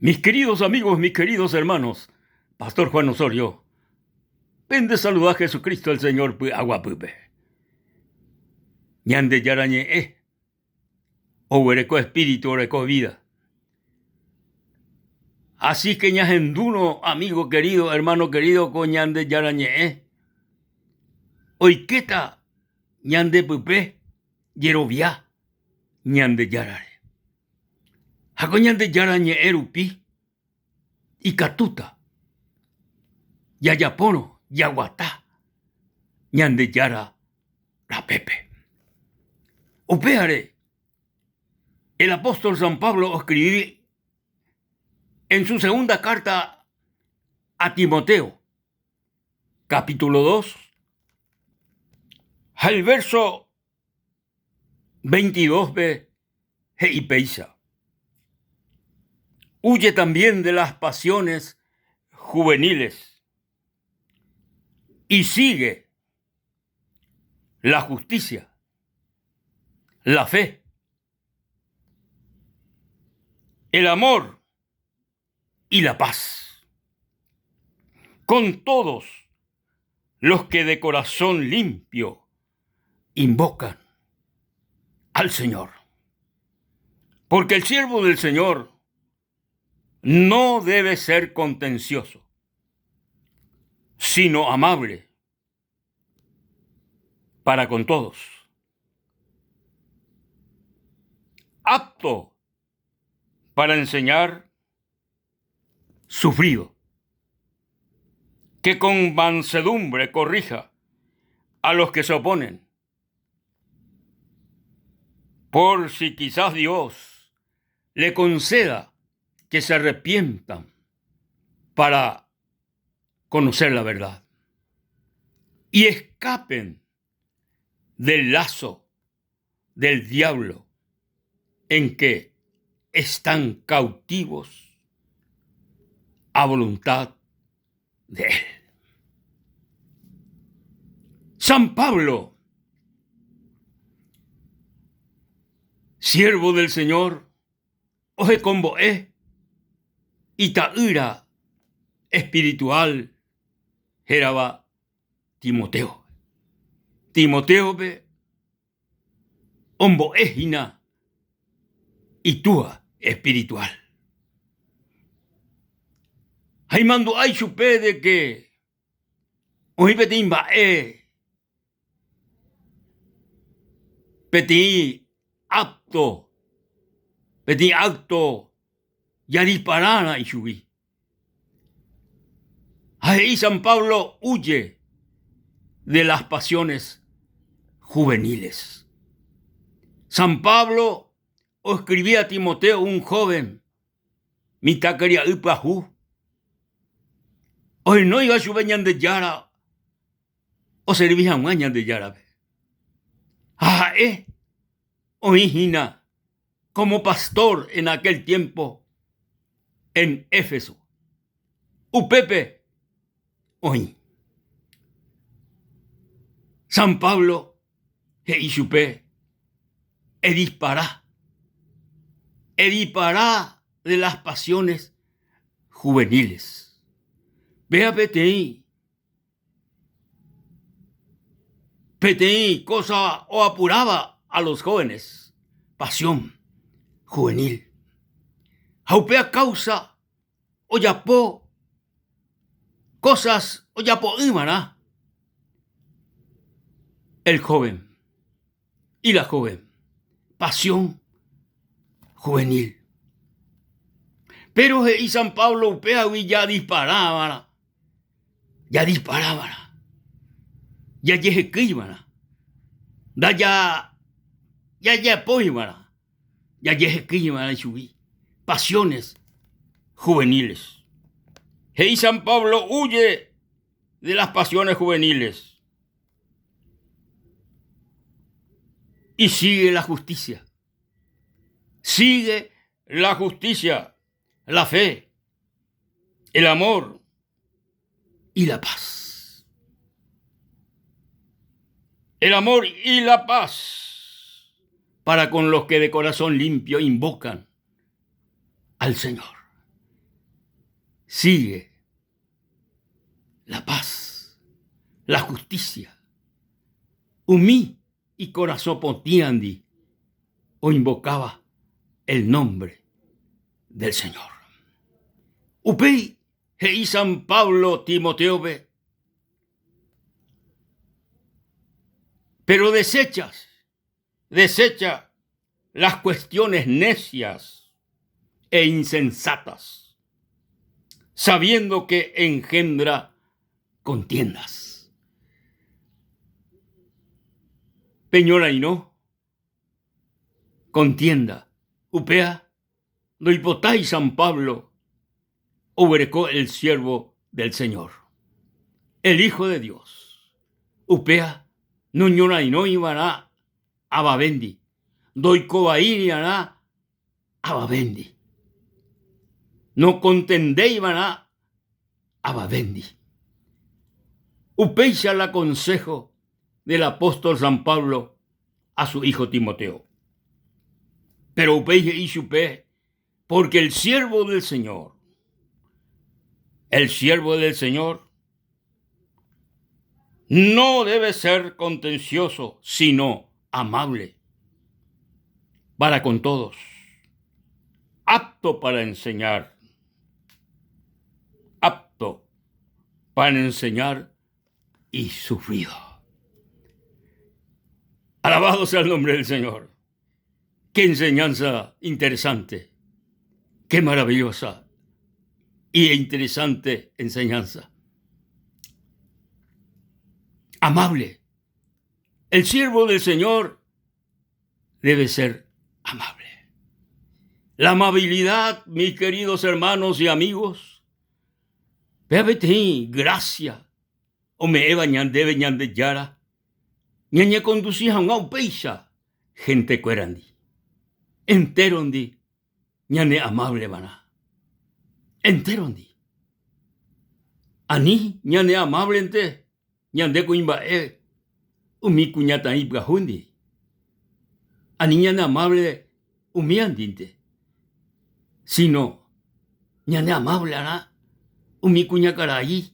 Mis queridos amigos, mis queridos hermanos, Pastor Juan Osorio, pende saluda Jesucristo el Señor py'aguapýpe. Ñandejára ñe'ẽ oguereko espíritu oreko vida. Así que ñahendúrõ, amigo querido, hermano querido, ko Ñandejára ñe'ẽ, oikéta ñande pype jerovia Ñandejárare. Ha ko Ñandejára ñe'ẽ rupi ikatúta jajapórõ jaguata Ñandejára rapépe. Upévare el apóstol San Pablo oscribi en su segunda carta a Timoteo, capítulo 2, ha el verso 22-pe he'i péicha, Huye también de las pasiones juveniles y sigue la justicia, la fe, el amor y la paz con todos los que de corazón limpio invocan al Señor. Porque el siervo del Señor no debe ser contencioso, sino amable para con todos, apto para enseñar, sufrido, que con mansedumbre corrija a los que se oponen, por si quizás Dios le conceda que se arrepientan para conocer la verdad y escapen del lazo del diablo en que están cautivos a voluntad de él. San Pablo, siervo del Señor, ohekombo'e ita'ýra espiritual hérava Timoteo. Timotéope ombo'e hína itúa espiritual. Ha imandu'a ichupe de que oĩ peteĩ mba'e, peteĩ acto, peteĩ acto jadipararã ichugui. Ha he'i San Pablo huye de las pasiones juveniles. San Pablo oescribi a Timoteo, un joven mitãkaria'y pyahu, ohenóiva chupe Ñandejára oservi hag̃ua Ñandejárape. Ha ha'e oĩ hína como pastor en aquel tiempo en Éfeso. Upépe oĩ. San Pablo he'i chupe, Edispara, edispara de las pasiones juveniles. Péa peteĩ Peteĩ kósa oapuráva a los jóvenes, pasión juvenil. Ha upéva káusa ojapo kósas ojapo'ỹvarã el joven y la joven, pasión juvenil. Péro he'i San Pablo upévagui jadisparava'erã Jadisparava'erã, jajehekyiva'erã, ndajajapóiva'erã, jajehekyiva'erã ichugui pasiones juveniles. He'i San Pablo huye de las pasiones juveniles y sigue la justicia, sigue la justicia, la fe, el amor y la paz. El amor y la paz para con los que de corazón limpio invocan al Señor. Sigue la paz, la justicia. Umi ikorasõ potĩandi oinvokáva el nombre del Señor. Upéi he'i San Pablo Timotéope, Pero desechas, desecha las cuestiones necias e insensatas, sabiendo que engendra contiendas. Peñorairõ contienda, upéa ndoipotái San Pablo oguereko el siervo del Señor, el Hijo de Dios. Upéa noñorairõiva'erã avavéndi, ndoikovaíri'arã avavéndi, nokontendéiva'erã avavéndi. Upéicha la consejo del apóstol San Pablo a su hijo Timoteo. Pero upéi he'i chupe, porque el siervo del Señor, el siervo del Señor, no debe ser contencioso, sino amable para con todos, apto para enseñar, apto para enseñar y sufrido. Alabado sea el nombre del Señor. Qué enseñanza interesante, qué maravillosa y interesante enseñanza. Amable. El siervo del Señor debe ser amable. La amabilidad, mis queridos hermanos y amigos, péva peteĩ grásia ome'ẽva ñandéve Ñandejára ñañekondusi hag̃ua upéicha hentekuérandi, entérondi ñaneamávleva'erã, entérondi. Ani ñaneamávlente ñande kuimba'e umi kuñataĩ pyahúndi, ani ñaneamávle umíandinte, síno ñaneamávlearã umi kuñakarai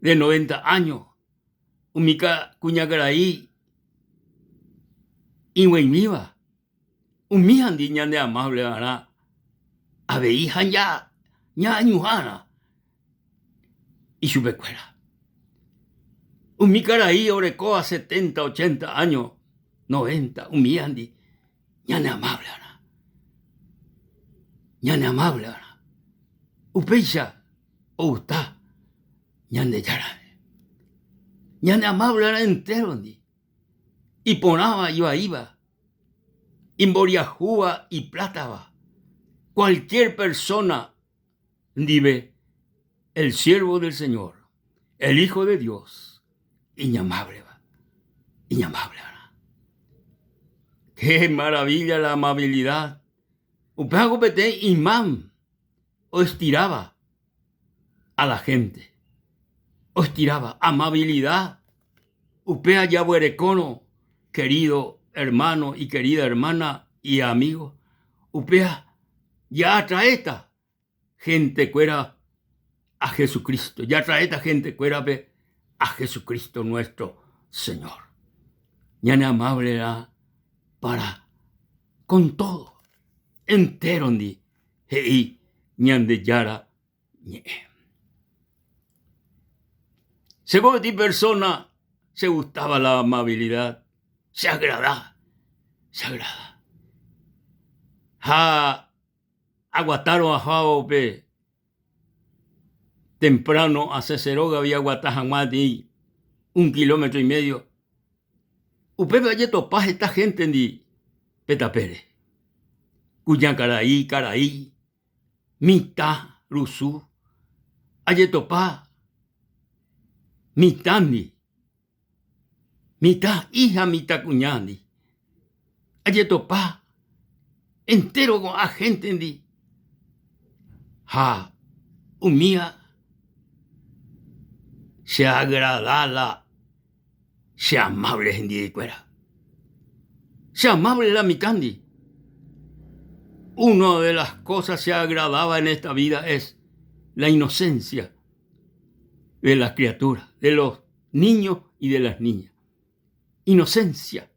de noventa áño umi kuñakarai ig̃uaig̃uíva, umíandi ñaneamable va'erã avei ha ñaañuhãrã ichupekuéra. Umi karai orekóva setenta, ochenta áño, noventa, umíandi ñaneamable va'erã, ñaneamable va'erã. Upéicha ogusta Ñandejárape. Ñaneamable va'erã entérondi, iporãva, ivaíva, imboriahúva, iplátava, cualquier persona ndive el siervo del Señor, el Hijo de Dios, iñamábleva, iñamáble va'erã. Qué maravilla la amabilidad! Upévako peteĩ imán oestiráva a la gente, oestiráva amabilidad upéva jaguerekórõ querido hermano y querida hermana y amigo, upéva jaatraéta gentekuéra a Jesucristo, jaatraéta gentekuérape a Jesucristo nuestro Señor. Ñane amable-rã para con todo, entérondi he'i Ñandejára Ñe'ẽ. Che peteĩ persona che gustaba la amabilidad, che agrada, che agrada. Ha aguatárõ ahávo pe temprano asẽ che rógagui aguata hag̃ua peteĩ un kilómetro y medio, upépe ajetopa heta héntendi pe tapére, kuñakarai, karai, mitã rusu, ajetopa mitãndi, mitã'i ha mitãkuñándi, ajetopa entéro ko'ã héntendi ha umíva cheagrada la cheamable hendivekuéra. Cheamable la mitãndi. Una de las cosas cheagradáva en esta vida es. la inocencia de las criaturas, de los niños y de las niñas. Inocencia.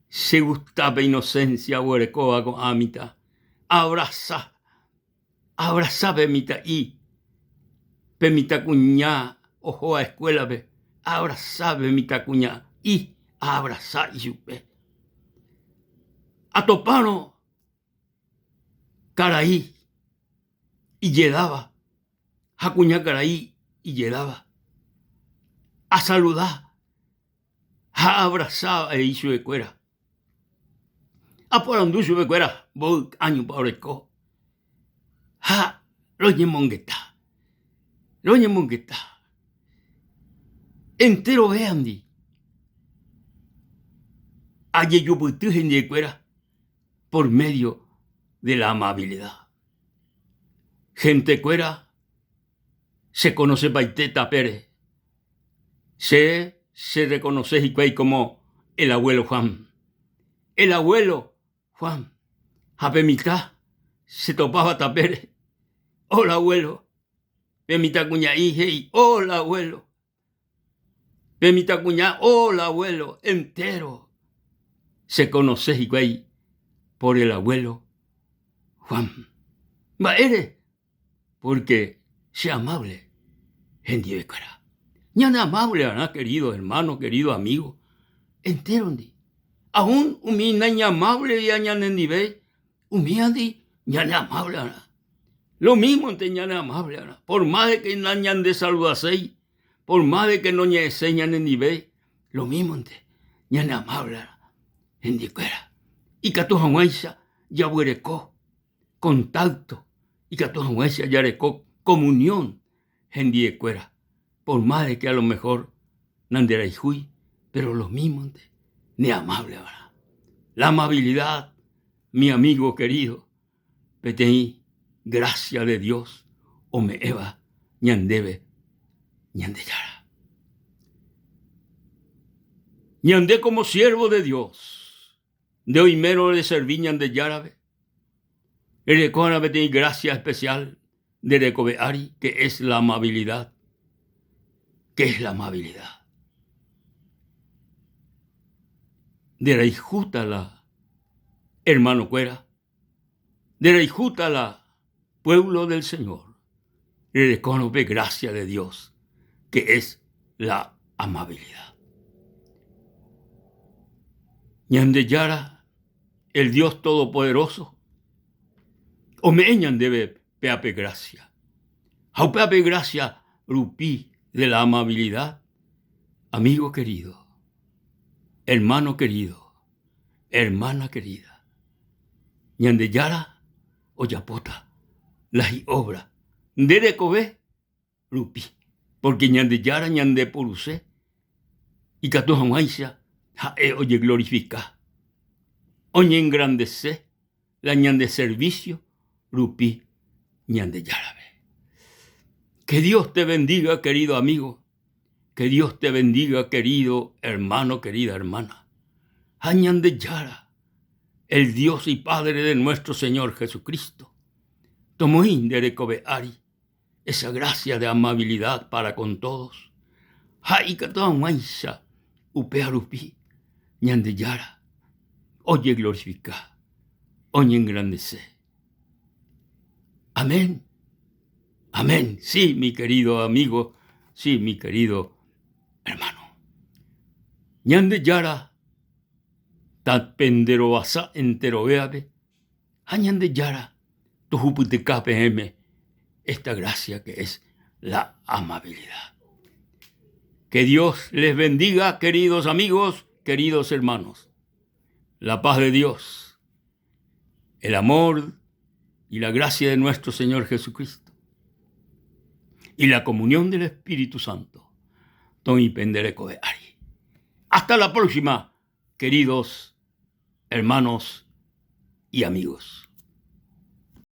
Che gusta pe inocencia oguerekóva ko'ã mitã. Abrasa, abrasa pe mitã'i, pe mitãkuña ohóva escuela-pe, abrasa pe mitãkuña'i, abrasa ichupe. Atopárõ karai ijedáva ha kuñakarai ijedáva, asaluda ha aabrasa avei chupekuéra. Aporandu chupekuéra mboy áñopa oreko ha roñemongeta, roñemongeta enterovéandi ajejupyty hendivekuéra por medio de la amabilidad. Gentekuéra chekonosepaite tapére. Che cherekonose hikuái como el abuelo Juan. El abuelo Juan. Ha pe mitã chetopáva tapére, Hola abuelo. Pe mitãkuña'i he'i, Hola abuelo. Pe mitãkuña, Hola abuelo. Entero chekonose hikuái por el abuelo Juan. Mba'ére? Pórke che amable hendivekuéra. Ñane amable va'erã querido hermano, querido amigo, entérondi. Aun umi naiñamávlevi ñanendive, umíandi ñane amable va'erã. Lo mísmonte ñane amable va'erã. Por más de que nañandesaludaséi, por más de que noñe'ẽséi ñanendive, lo mísmonte ñane amable va'erã hendikuéra. Ikatu hag̃uáicha jaguereko contacto ikatu hag̃uáicha jareko comunión hendiekuéra, por más de que a lo mejor nanderayhúi, pero lo mísmonte neamable va'erã. La amabilidad, mi amigo querido, peteĩ gracia de Dios ome'ẽva ñandéve Ñandejára. Ñande como siervo de Dios, Nde oimérõ reservi Ñandejárape, erekóva'erã peteĩ grásia espesiál nde rekove ári, que es la amabilidad. Que es la amabilidad? Nderayhúta la hermanokuéra, nderayhúta la pueblo del Señor, rerekórõ pe grásia de Dios, que es la amabilidad. Ñandejára, el Dios Todopoderoso, ome'ẽ ñandéve pe ape grásia. Ha upe ape grásia rupi de la amabilidad, amigo querido, hermano querido, hermana querida, Ñandejára ojapóta la hi'óbra nde rekove rupi, pórke Ñandejára ñandeporuse ikatu hag̃uáicha ha'e ojeglorifika, oñengrandese la ñande servísio rupi Ñandejárape. Que Dios te bendiga, querido amigo, que Dios te bendiga, querido hermano, querida hermana. Ha Ñandejára, el Dios y Padre de nuestro Señor Jesucristo, tomoĩ nde rekove ári esa gracia de amabilidad para con todos, ha ikatu hag̃uáicha upéva rupi Ñandejára ojeglorifika, oñengrandese. Amén. Amén. Sí, mi querido amigo, sí, mi querido hermano. Ñandejára tapenderovasa enterovéape ha Ñandejára tohupytyka peẽme esta gracia que es la amabilidad. Que Dios les bendiga, queridos amigos, queridos hermanos. La paz de Dios, el amor y la gracia de nuestro Señor Jesucristo y la comunión del Espíritu Santo. Toĩ pende rekove ári. Hasta la próxima, queridos hermanos y amigos.